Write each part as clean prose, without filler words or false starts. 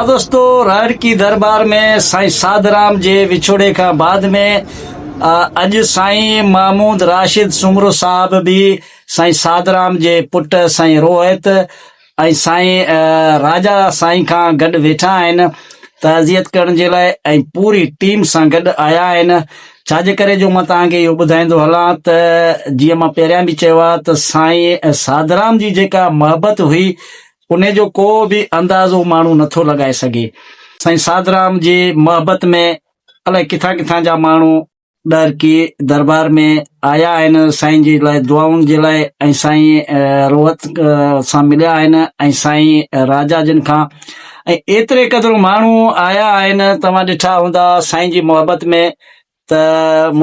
دوستو رهڙڪي درٻار ۾ سائين ساڌرام جي وڇوڙي کان بعد ۾ اڄ سائين محمود راشد سومرو صاحب به سائين ساڌرام جي پٽ سائين روهت ۽ سائين راجا سائين کان گڏ ويٺا آهن تعزيت ڪرڻ جي لاء ۽ پوري ٽيم سان گڏ آيا آهن ڇاجي ڪري جو مان توهان کي اهو ٻڌائيندو هلان ته جيئن مان پهريان به چيو آهي ته سائين ساڌرام جي جيڪا محبت هئي انهي جو ڪو به اندازو ماڻهو نٿو لڳائي سگهي. سائين ساڌرام جي محبت ۾ الائي ڪٿان ڪٿان جا ماڻهو ڏهرڪي دربار ۾ آيا آهن سائين جي لاء دعائن جي لاء ۽ سائين روحت سان مليا آهن ۽ سائين راجا جن کان ۽ ايتري قدر ماڻهو آيا آهن توهان ڏٺا هوندا سائين جي محبت ۾ ته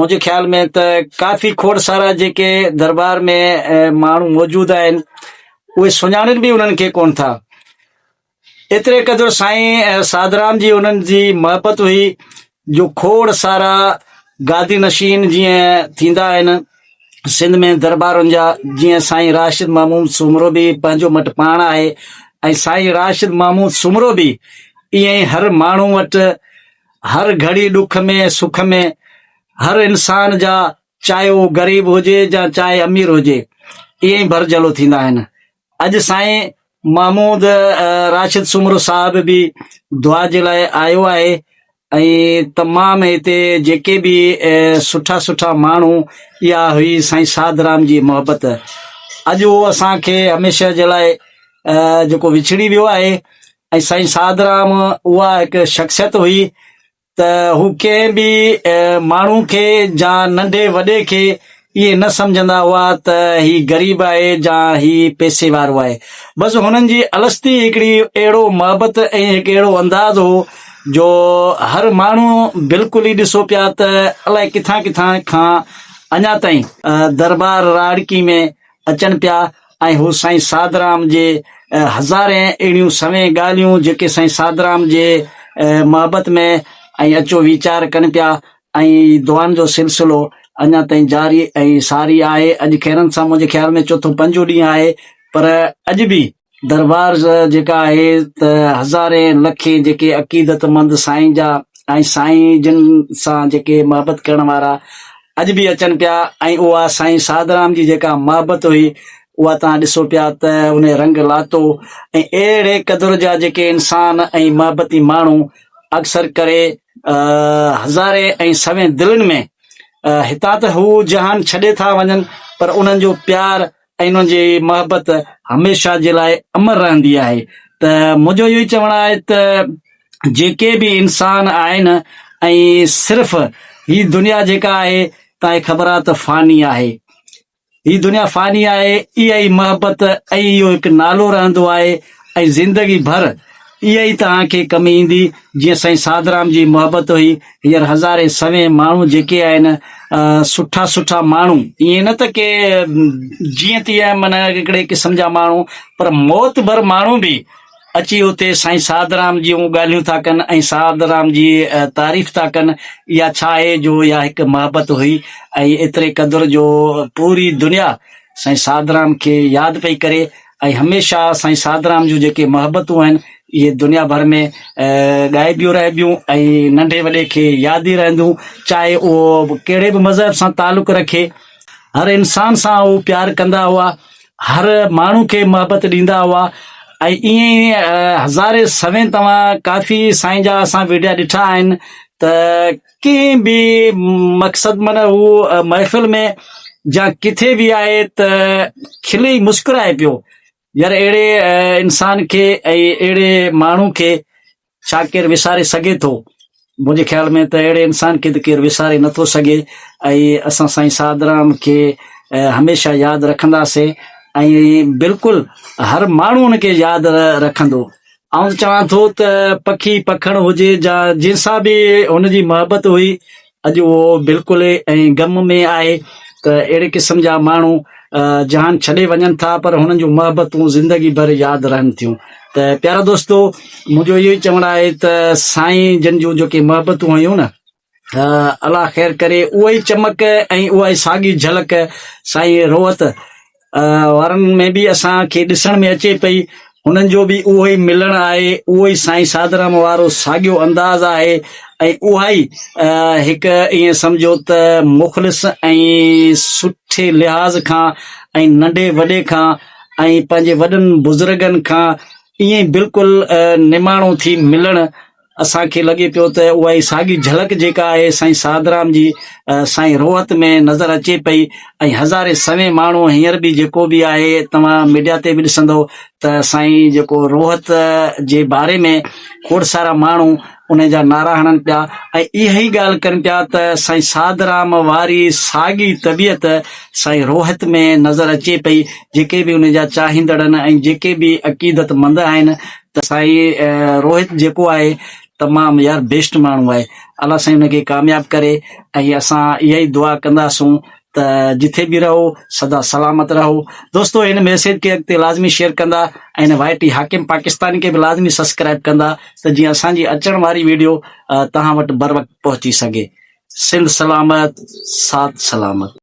منهنجي خيال ۾ ته ڪافي کوڙ سارا جيڪي دربار ۾ ماڻهو موجود آهن اهي سڃاڻين به انهن کي ڪون ٿا ايتري قدر سائين ساڌرام جي انهن جي محبت هئي جو کوڙ سارا گادي نشين جيئن ٿيندا آهن سنڌ ۾ دربارن جا جيئن سائين راشد محمود سومرو به پنهنجو مٽ پاڻ آهي ۽ سائين راشد محمود سومرو به ائين ئي هر ماڻهو وٽ هر گهڙي ڏک ۾ سک ۾ هر انسان جا چاهي اهو غريب هجي يا چاهي امير هجي ائين ئي ڀرجهلو ٿيندا آهن. اڄ سائين محمود راشد سومرو صاحب به دعا جي لاء آيو آهي ۽ تمام هتي جيڪي به سٺا سٺا ماڻهو اها هئي سائين ساڌرام جي محبت اڄ اهو اسان کي هميشه جي لاء جيڪو وڇڙي ويو آهي ۽ سائين ساڌرام اها هڪ شخصيت هئي ته هو ڪنهن به ماڻهو کي جا ننڍي وڏي کي ائين نه سمجهندا هئا ته هي غريب آهي جا هي پئسي وارو آهي بس هنن جي الستي هڪڙي اهڙو محبت ۽ هڪ اهڙو انداز هو جو هر ماڻهو بلڪل ئي ڏسو پيا ته الائي ڪٿان ڪٿان کان اڃا تائين دربار راڙڪي ۾ اچن پيا ۽ هو سائين ساڌرام جي هزارين اهڙيون سوين ڳالهيون جيڪي سائين ساڌرام جي محبت ۾ ۽ اچو ويچار ڪن پيا ۽ دعائن جو سلسلو اڃا تائين جاري ۽ ساري آهي اڄ خيرن سان منهنجي خيال ۾ چوٿون پنجون ڏينهن آهي پر اڄ به دربار جيڪا آهي ته هزارين لکين جيڪي عقيدت مند سائين جا ۽ سائين جن سان جيڪي محبت ڪرڻ وارا اڄ به اچن پيا ۽ اها سائين ساڌرام جي جيڪا محبت هئي اها توهان ڏسو پيا ته ان رنگ لاتو ۽ اهڙي قدر جا جيڪي انسان ۽ محبتي ماڻهو اڪثر ڪري هزارين ۽ سوين دلين ۾ هتان ته هو جهان ڇڏي ٿا وڃن پر انهن جو پيار ۽ انهن جي محبت هميشه جي لاء امر رهندي آهي ته منهنجو اهو ئي چوڻ آهي ته جيڪي به انسان آهن ۽ صرف هي دنيا جيڪا آهي تنهن کي خبر آهي ته فاني آهي هي دنيا فاني آهي اها ئي محبت ۽ اهو هڪ نالو رهندو آهي ۽ زندگي ڀر اها ئي توهان کي ڪم ايندي، جيئن سائين ساڌرام جي محبت هئي، هينئر هزارين سوين ماڻهو جيڪي آهن سٺا سٺا ماڻهو، ائين نه ته ڪي جيئن تيئن معنيٰ هڪڙي قسم جا ماڻهو پر معتبر ماڻهو به اچي اتي سائين ساڌرام جون ڳالهيون ٿا ڪن ۽ ساڌرام جي تعريف ٿا ڪن، اها ڇا آهي جو اها هڪ محبت هئي ۽ ايتري قدر جو پوري دنيا سائين ساڌرام کي ياد پئي ڪري. ۽ هميشه سائين ساڌرام جون جيڪي محبتون آهن اهي دنيا ڀر ۾ ڳائبيون رهبيون ۽ ننڍي وڏي کي ياد ئي رهنديون چاهي اهو ڪهڙي به مذهب سان تعلق رکي هر انسان سان هو پيار ڪندا هئا هر ماڻهو کي محبت ڏيندا هئا ۽ ائين ئي هزارين سوين توهان ڪافي سائين جا اسان ويڊيا ڏٺا آهن ته ڪنهن به مقصد معنيٰ هو محفل ۾ جا ڪٿي به آهي ته کلي ئي مسڪرائي پيو يار اهڙي انسان کي ۽ اهڙي ماڻهو کي ڇا ڪير وساري سگهي ٿو منهنجي خيال ۾ ته اهڙي انسان کي ته ڪير وساري نٿو سگهي ۽ اسان سائين ساڌرام کي هميشه ياد رکنداسين ۽ بلڪل هر ماڻهو ان کي ياد رکندو آئون ته چوان ٿو ته پکي پکڻ هجي جا جنهن سان به هن جي محبت هئي اڄ اهو بلڪل ۽ غم ۾ آهي ته اهڙي قسم جا ماڻهو جهان ڇڏي وڃن ٿا پر هنن جون محبتون زندگي ڀر ياد رهن ٿيون ته پيارا دوستو منهنجو اهو ئي چوڻ آهي ته سائين جن جون جيڪي محبتون هيون نه الله خير ڪري اها ئي چمڪ ۽ اها ئي ساڳي جهلڪ سائين روحت وارن ۾ به اسان کي ڏسڻ ۾ اچي پئي. هنن جو به اهو ئي ملڻ آهي، اهو ئي سائين ساڌرام وارو ساڳيو انداز آهي ۽ اها ئي هڪ ائين سمجهو ته مخلص ۽ سٺي لحاظ کان ۽ ننڍي وڏي کان ۽ پنهنجي وڏن بزرگن کان ائين ئي بلڪل نماڻو ٿي ملڻ اسان کي لڳي پيو ته اها ئي ساڳي جهلڪ جيڪا آهي سائين ساڌرام جي سائين روحت ۾ نظر اچي پئي ۽ هزارين سوين ماڻهو هينئر به جيڪو به آهي توهان ميڊيا تي به ڏسندو ته سائين جيڪو روحت جي باري ۾ کوڙ سارا ماڻهو ان جا نعرا هڻن پيا ۽ اها ئي ڳالهه ڪن پيا ته سائين ساڌرام واري ساڳي طبيعت سائين روحت ۾ نظر اچي پئي جيڪي به ان جا چاهيندڙن ۽ جيڪي به عقيدت مند آهن ته سائين روهت جيڪو آهي تمام يار بيسٽ ماڻهو آهي الله سائين ان کي ڪامياب ڪري ۽ اسان اها ئي دعا ڪنداسون ته جٿي به رهو سدا سلامت رهو دوستو هن ميسيج کي اڳتي لازمي شيئر ڪندا ۽ هن وائي ٽي حاڪم پاڪستاني کي به لازمي سبسڪرائب ڪندا ته جيئن اسان جي اچڻ واري ويڊيو توهان وٽ بروقت پهچي سگهي سنڌ سلامت ساٿ سلامت.